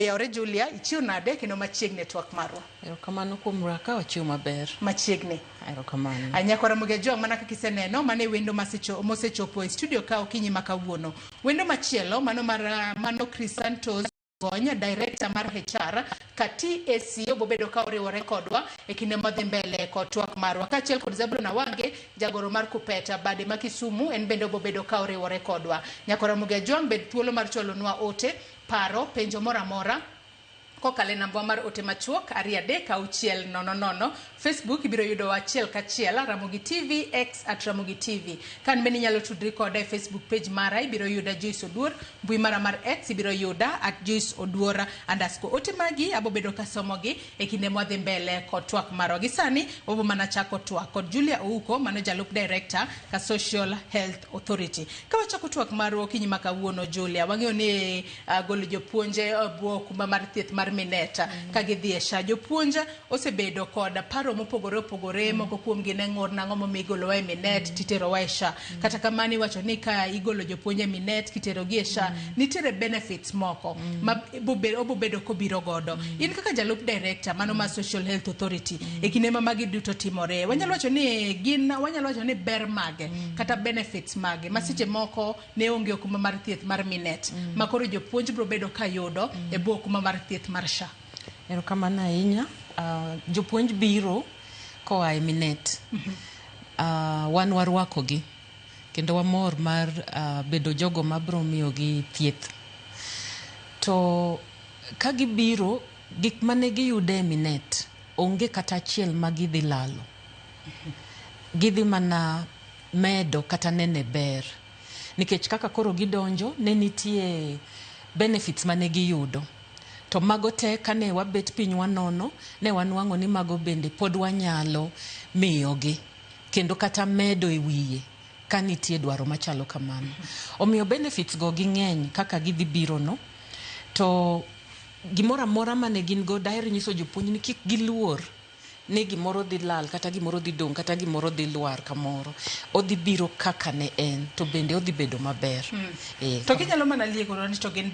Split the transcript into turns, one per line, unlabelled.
Oyawore Julia, ichiew nade kendo machiegni e twak marwa?
Erokamano kuom rwaka, wachiw maber.
Machiegni.
Erokamano.
Anyako Ramogi Ajwang' mana kaka iseneno, mano e wendo mosechopo e studio ka okinyi ma kawuono. Wendo machielo, mano mar mano Chrysanthus Gony, director mar HR ka TAC obobedo ka oriwore kodwa e kinde modhi mbele kod twak marwa. Kaachiel kod Zablon Awange, jagoro mar Kupeta, bade ma Kisumu, en bende obobedo ka oriwore kodwa. Nyako Ramogi Ajwang' bed thuolo mar chwalonwa ote, paro, penjo moro amora kokalo e nambwa mar ote machuok 23600. Facebook ibiro yudowa achiel kachiel Ramogi TV, X at Ramogi TV. Kan bende inyalo tudri koda e Facebook page mara, ibiro yuda Joyce Oduor. Mbui mara mar X ibiro yuda at Joyce Oduor underscore. Ote magi abobedo kasomogi e kinde mwadhi mbele kod twak marwa. Gi sani wabo mana chako twak kod Julia Ouko, mano jalup director ka Social Health Authority. Ka wachako twak marwa okinyi ma kawuono, Julia, wang'eyo ni golo jopuonje e bwo okumba mar thieth mar Minet ka gidhi e SHA. Jopuonj osebedo kod paro mopogore opogore, moko kuomgi ne ng'ur nang'o momiyo igolowa e Minet titerowa e SHA. Kata kamano iwacho ni ka igolo jopuonj e Minet kiterogi e SHA, nitiere benefits moko ma obobedo kobiro godo. In kaka jalup director mano mar Social Health Authority, e kinde ma magi duto timore, wanyalo wacho ni gin wanyalo wacho ni ber mage kata benefits mage ma seche moko ne onge okumba mar thieth mar Minet ma koro jopuonj biro bedo ka yudo e bwo okumba mar thieth mar SHA?
Erokamano ahinya. Jopuonj biro koa e Minet. Wan warwakogi kendo wamor mar bedo jogo mabiro miyogi thieth. To ka gibiro, gik mane giyudo e Minet onge kata achiel ma gidhi lalo. Gidhi mana medo kata nene ber. Nikech kaka koro gidonjo, ne nitie benefits mane giyudo. To mago te kane wabet piny wanono, ne wanwang'o ni mago bende pod wanyalo miyogi. Kendo kata medo e wiye ka nitie dwaro machalo kamano. Omiyo benefits go ging'eny kaka gidhi biro no. To gimoro amora mane gin go, daher nyiso jopuonj ni kik giluor ni gimoro dhi lal kata gimoro dhi dong' kata gimoro dhi lwar kamoro. Odhi biro kaka ne en to bende odhi bedo maber.
To ginyalo mana liegore ni to gin.